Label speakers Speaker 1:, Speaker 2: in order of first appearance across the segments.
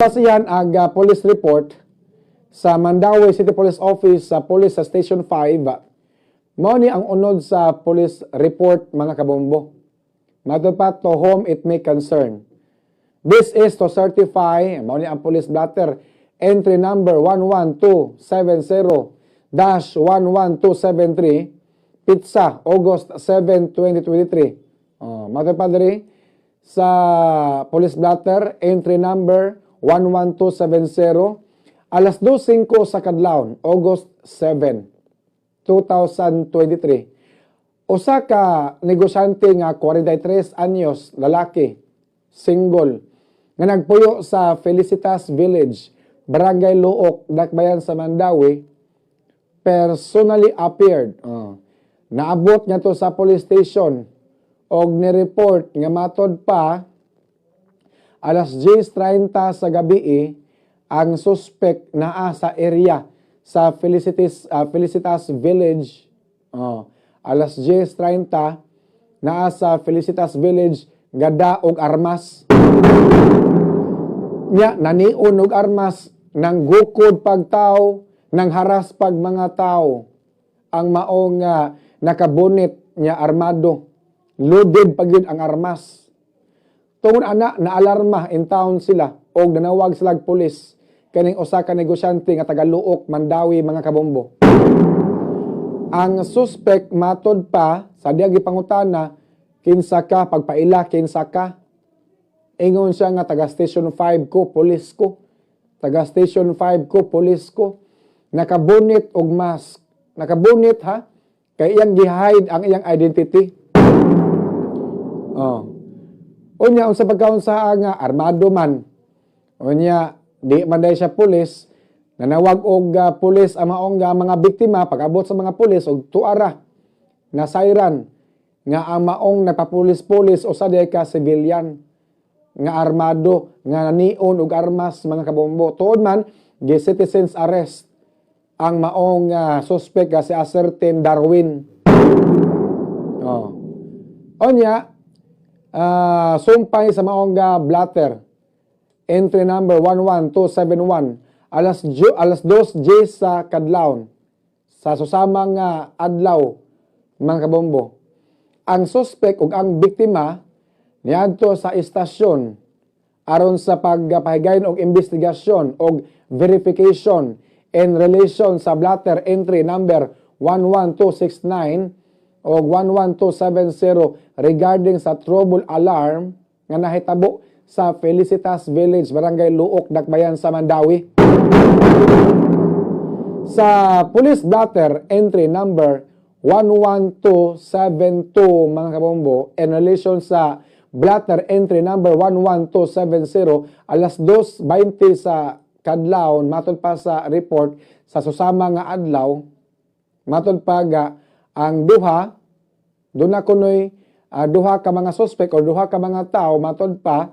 Speaker 1: Gibasihan ang police report sa Mandaue City Police Office sa Police sa Station 5. Mao ni ang unod sa police report, mga kabombo. Matod pa, "To whom it may concern. This is to certify," mao ni ang police blotter entry number 11270-11273, petsa August 7, 2023. Oh, matod pa diri sa police blotter entry number 11270, alas 2:05 sa kadlawon, August 7, 2023. Usa ka negosyante nga 43 anyos, lalaki, single, nga nagpuyo sa Felicitas Village, Barangay Looc, Dakbayan sa Mandaue, personally appeared. Oh. Naabot nga to sa police station og ni-report nga matod pa alas 10:30 sa gabi ang suspect naa sa area sa Felicitas Village. Oh, alas 10:30 naa sa Felicitas Village, gada og armas. Nya nanion og armas, nang gukod pagtaw, nang haras pag mga tao. Ang maong nakabunit nya armado. Loaded pa gyud ang armas. Tungod ana, naalarma in town sila og nanawag sila og pulis kaning usa ka negosyante nga taga Looc, Mandaue, mga kabombo. Ang suspect, matod pa sa diya gipangutana, "Kinsa ka?" Pagpaila, "Kinsa ka?" Ingon siya nga, "Taga Station 5 ko, pulis ko. Taga Station 5 ko, pulis ko." Nakabunit og mask. Nakabunit ha, kay iyang gi-hide ang iyang identity. Oh. Unya, unsa pagkaunsa nga armado man. Unya, di man dahil siya pulis, nanawag og pulis ang maong mga biktima. Pag-abot sa mga pulis og tuara nasayran nga ang maong nagpapulis-pulis usa diay ka civilian nga armado nga nanion og armas, mga kabombo. Tuod man gi citizens arrest ang maong suspect nga si a certain Darwin. Oh. Onya, sumpay sa maong blotter entry number 11271, alas 2 J sa kadlawon sa susamang adlaw, mga kabombo, ang suspect ug ang biktima niadto sa istasyon aron sa pagpahigayon og investigasyon og verification in relation sa blotter entry number 11269 o 11270 regarding sa trouble alarm nga nahitabo sa Felicitas Village, Barangay Looc, Dakbayan sa Mandaue. Sa police blotter entry number 11272, mga kabombo, in relation sa blotter entry number 11270, alas 2:20 sa kadlawon, matod pa sa report sa susama nga adlaw, matod pa ga ang duha doon na kunoy duha ka mga suspect o duha ka mga tao, matod pa,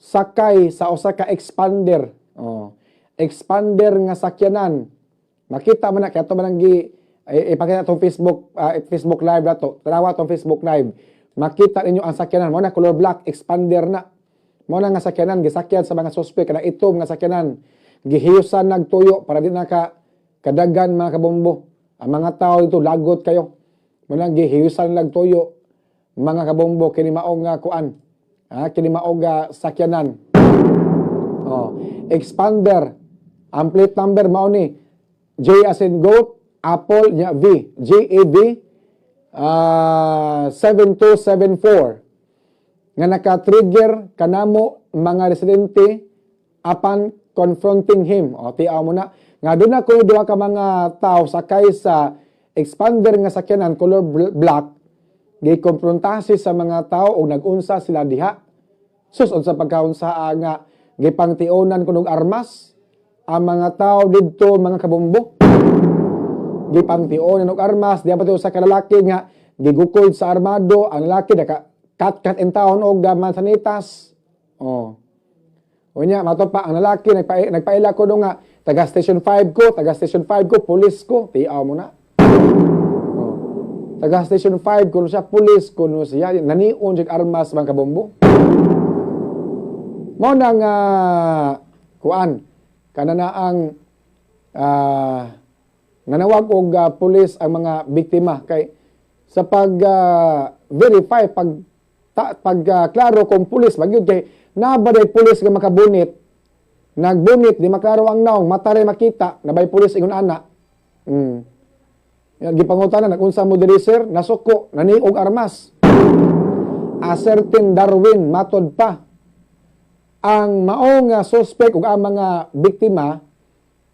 Speaker 1: sakay sa usa ka Xpander, oh, Xpander nga sakyanan. Makita man na kay ato man ang gi ipakita tong Facebook Live nato. Tanawa tong Facebook Live, makita ninyo ang sakyanan. Mo na color black Xpander na, mo na nga sakyanan gisakyan sa mga suspect, kana itom nga sakyanan, gihiyusan nagtuyo para di na ka kadagan, mga kabombo, ang mga tao dito. Lagot kayo. Mo na gihiyusan nagtuyo, mga kabombo, kini maong nga kuan ha, kini maong nga sakyanan. Oh, Xpander. Ang plate number mao ni J as in goat, Apple nya V, JAV 7274 nga naka-trigger kanamo mga residente upon confronting him. O, tiaw mo na. Nga doon na kuno duha ka mga tao sakay sa Xpander nga sakyanan color black, gikomprontahi sa mga tao og nag-unsa sila diha. Sus, unsa pagkaunsa nga gipangtionan kunog armas ang mga tao didto, mga kabombo. Gipangtionan og armas, diha pa to sa kalalaki nga gigukod sa armado, ang lalaki naka cut-cut in town og mansanitas. Oh. Unya, mato pa ang lalaki nagpaila ko nga taga Station 5 ko, taga Station 5 ko, pulis ko. Tiaw mo na. Oh. Taga Station 5 kuno siya, pulis kuno siya, nanion siya armas, mga kabombo. Mao na nga kuan kana na ang nanawag og pulis ang mga biktima kay sa pag verify, pag klaro kung pulis magyud, kay naa ba day pulis nga makabunit, nagbunit, di maklaro ang naong, mata ray makita na bay pulis ingon ana. Yan, gipangutana, "Nagunsa mo diri, sir?" Nasuko, naniog armas. A certain Darwin, matod pa. Ang maong suspect ug ang mga biktima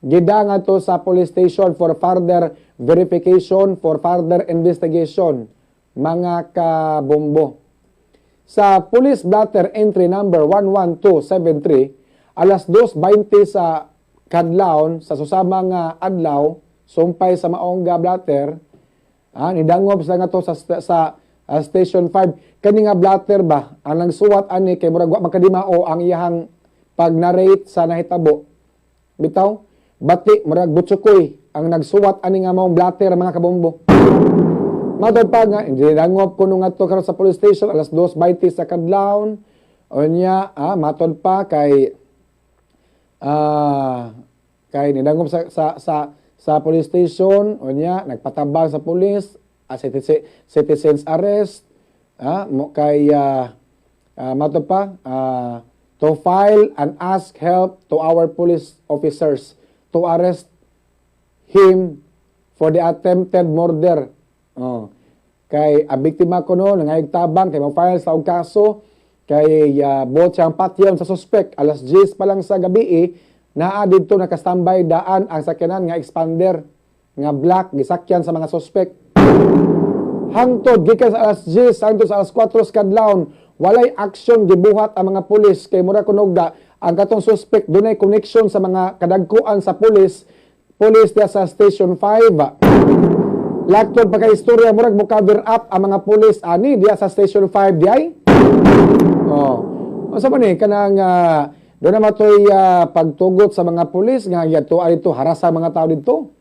Speaker 1: gidanga to sa police station for further verification, for further investigation, mga kabombo. Sa police blotter entry number 11273, alas 2:20 sa kadlawon sa susama nga adlaw, sumpay sa maong nga blotter, nidangop sa nga to sa Station 5. Kani nga blotter ba, ang nagsuwat ani kay murag wa makadimao ang iyahang pag-narrate sa nahitabo. Bitaw, bati murag butsukoy ang nagsuwat ani nga maong blotter, mga kabombo. Matod pa nga, nidangop kuno ngadto karon sa police station alas 2:20 sa kadlawon. Unya, matod pa kay nidangop sa police station, unya nagpatabang sa police, citizens arrest, mo kay matod pa to file and ask help to our police officers to arrest him for the attempted murder. Oh. Kay ang biktima kuno nangayog tabang kay mo-file sa og kaso kay buot siyang patyon sa suspect. Alas 10 pa lang sa gabi eh, naa didto nakastambay daan ang sakyanan nga Xpander nga black, gisakyan sa mga suspect. Hangtod gikan sa alas 10 hangtod sa alas 4 sa kadlawon, walay aksyon gibuhat ang mga pulis kay mura kunog da ang katong suspect dunay connection sa mga kadagkuan sa pulis diya sa Station 5. Laktod pa kay istorya, murag mo cover up ang mga pulis ani diya sa Station 5 diay. Oh. Unsa man ni kanang doon na matoy pagtugot sa mga pulis nga yadto dito harasa mga tao didto.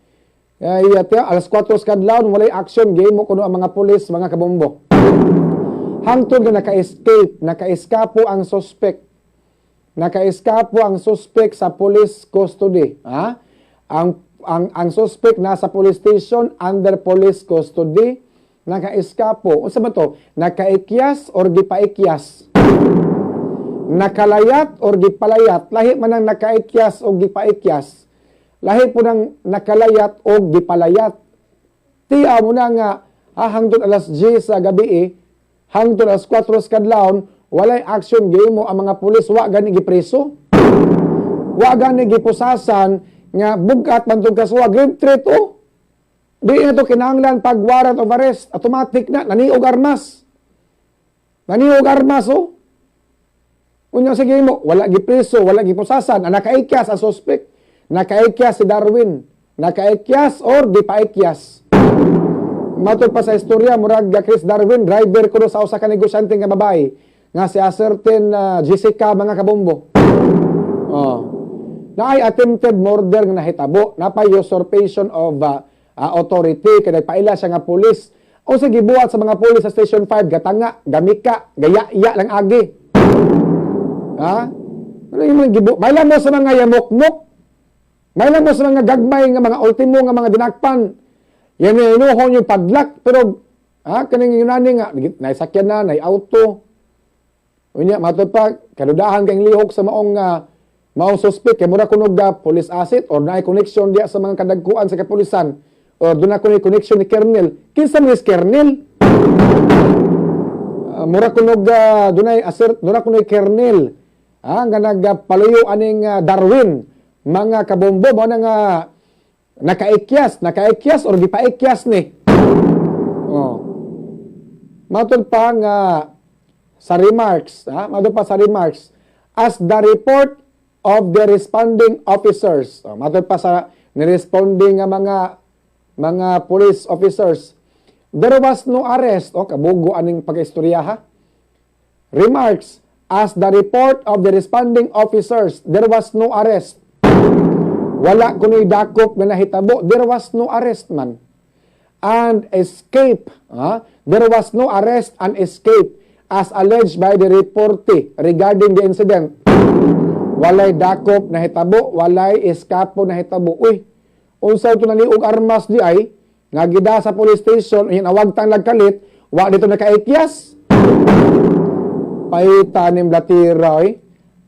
Speaker 1: Kaya alas 4 sa kadlawon, walay action game mo kuno ang mga pulis, mga kabombo. Hangtod nga naka-escape, naka-eskapo ang suspect. Naka-eskapo ang suspect sa police custody, ha? Ang suspect nasa police station under police custody, naka-eskapo. Unsa ba to? Nakaikyas or gipaikyas? Nakalayat or gipalayat? Lahi man ang nakaikyas o gipaikyas. Lahi po ng nakalayat o gipalayat. Tiya mo na nga hangtod alas 10 sa gabi eh, hangtod alas 4 sa kadlawon, walay action game mo ang mga pulis, wa gani gipreso. Wa gani gipusasan nga bugat man tong kasuwa, grave threat oh. Di na to kinahanglan pag warrant of arrest, automatic na naniog armas. Naniog armas oh. Unya sige mo, wala gipreso, wala gipusasan, ang nakaikyas ang suspect. Nakaikyas si Darwin. Nakaikyas or gipaikyas. Matod pa sa istorya, murag Chris Darwin, driver kuno sa usa ka negosyante nga babae nga si a certain Jessica, mga kabombo. Oh. Naay attempted murder nga nahitabo, napay usurpation of authority kay nagpaila siya nga pulis. Unsa gibuhat sa mga pulis sa Station 5? Gatanga, gamika, gaya-ya lang agi. Ha? Ano yung mga gibu? May mo sa mga yamukmuk. May mo sa mga gagmay nga mga ultimo nga mga dinakpan. Yan yung inuhon yung padlak pero ha, kaning yunani nga naisakyan na, nay auto. Unya matod pa kadudahan kang lihok sa maong suspect kay mura kunog da police asset or naay connection diya sa mga kadagkuan sa kapulisan or doon ako connection ni Colonel. Kinsa man is Colonel? Mura kunog dunay assert doon ako ni Colonel. Ah, nga nagpaluyo aning Darwin, mga kabombo, mo na nga nakaikyas, nakaikyas or gipaikyas ni. Oh. Matod pa nga sa remarks, ha? Matod pa sa remarks, as the report of the responding officers. Oh, matod pa sa ni-responding nga mga police officers, there was no arrest. Oh, kabugo aning pag-istorya ha. Remarks, as the report of the responding officers, there was no arrest. Wala kuno'y dakop nga nahitabo. There was no arrest man. And escape. Ha? There was no arrest and escape as alleged by the reportee regarding the incident. Walay dakop na hitabo, walay eskapo na hitabo. Uy, unsa to naniog armas di ay nga gida sa police station, hinawagtang nagkalit, wa dito nakaikyas. Paita ning blatira oy.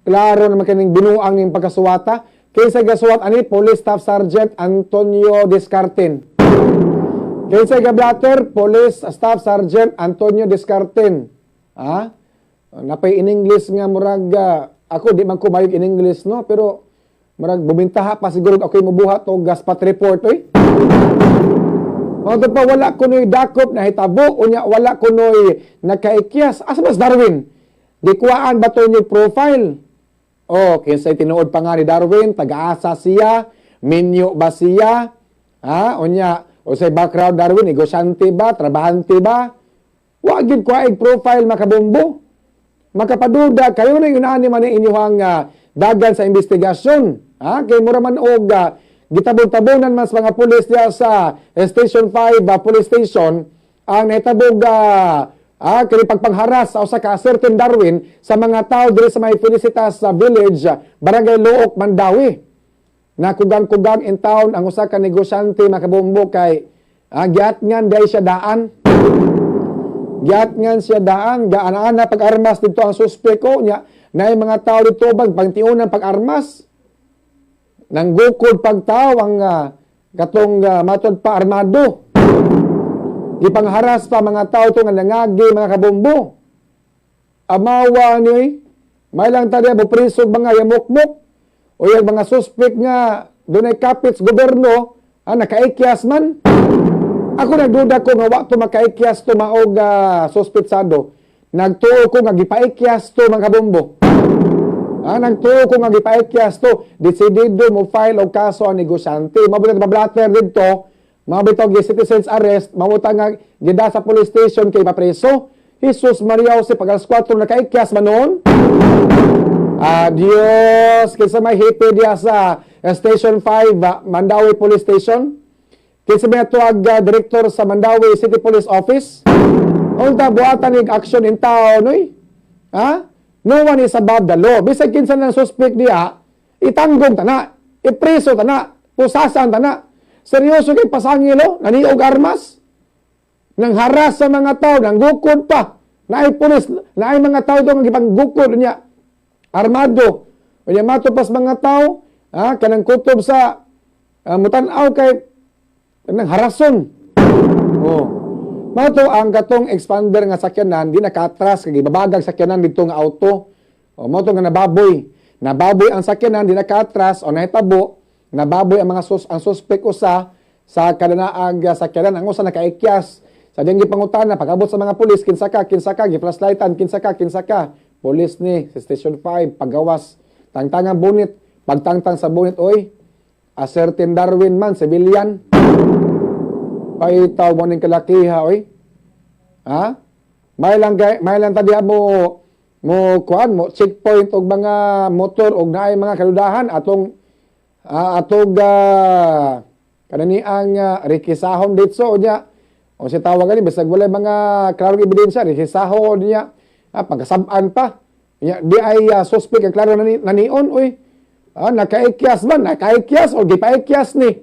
Speaker 1: Klaro naman kining binuang ning pagkasuwata. Kinsa gasuwat ani? Police Staff Sergeant Antonio Descartin. Kinsa gablatter? Police Staff Sergeant Antonio Descartin. Ha? Napay in English nga murag ako di man ko mayog in English, no, pero murag bumintaha pa siguro ako mobuhat og spot report oy. Mga pa wala kunoy dakop na hitabo, unya wala kunoy nakaikyas. Asa ba si Darwin? Gikuhaan ba to inyong profile? Oh, kinsay tinuod pa nga ni Darwin, taga-asa siya, minyo ba siya? Ha? Unya, unsay background Darwin, negosyante ba, trabahante ba? Wa gyud kuhaig profile, makabombo. Makapaduda kayo na yun man ang inyong dagan sa investigasyon. Ha? Kay mura man og gitabog-tabonan man sa mga pulis diya sa Station 5 Police Station ang nahitabog kini pagpangharas sa usa ka certain Darwin sa mga tao diri sa may Felicitas sa Village, Barangay Looc, Mandaue. Nakugang-kugang in town ang usa ka negosyante, makabombo, kay giatngan dahil siya daan. Giatngan siya daan, gaana-ana pag-armas dito ang suspek ko nya naay mga tao dito bag pangtiunan pag-armas. Nanggukod pagtao ang katong matod pa armado. Gipangharas pa mga tao to nga nangagi, mga kabombo. Amawa ni may lang tadi mo prisog mga yamukmuk o yung mga suspek nga dunay kapit sa gobyerno, nakaikyas man. Ako nagduda ko nga wa to makaikyas to maog suspetsado. Nagtuo ko nga gipaikyas to, mga kabombo. Nagtuo ko nga gipaikyas to, desidido mo file og kaso ang negosyante. Mabot na blatter didto, mabot og citizens arrest, mamuta nga gida sa police station kay papreso. Jesus Maria Jose, pag alas 4 nakaikyas man noon. Adios! Kinsa may hepe diya sa Station 5, Mandaue Police Station? Kinsa may tuwag director sa Mandaue City Police Office? Unta buhatan nig action in town, oy. Ha? No one is above the law. Bisag kinsa nang suspect diya, itanggong tana, ipreso tana, pusasan tana. Seryoso kay pasangilo, naniog armas. Nang haras sa mga tao, nang gukod pa. Naay pulis, naay mga tao do nga gipanggukod niya. Armado. Unya matupas mga tao, kanang kutob sa mutan-aw kay kanang harason. Oh. Mao to ang katong Xpander nga sakyanan di nakatras kay gibabagag sakyanan dito nga auto. Oh, mao to nga nababoy. Nababoy ang sakyanan, di nakatras o nahitabo, nababoy ang mga ang suspect usa sa kadanaag sakyanan, ang usa nakaikyas. Sa diyang gipangutana pag-abot sa mga pulis, "Kinsa ka, kinsa ka?" Gi-flashlightan, "Kinsa ka, kinsa ka?" "Pulis ni sa Station 5." Pagawas, tangtangang bonnet, pagtangtang sa bonnet, oy, a certain Darwin man, civilian. Paitaw mo ning kalakiha, oy. Ha? May lang tadiya mo mo kuan mo checkpoint og mga motor og naay mga kaludahan atong atog kanani ang rekisahon ditso unya o si tawag gani bisag walay mga klarong ebidensya, rekisahon niya, pagkasab-an pa nya di ay suspect ang klaro nani, nanion, oy, nakaikyas man, nakaikyas o gipaikyas ni.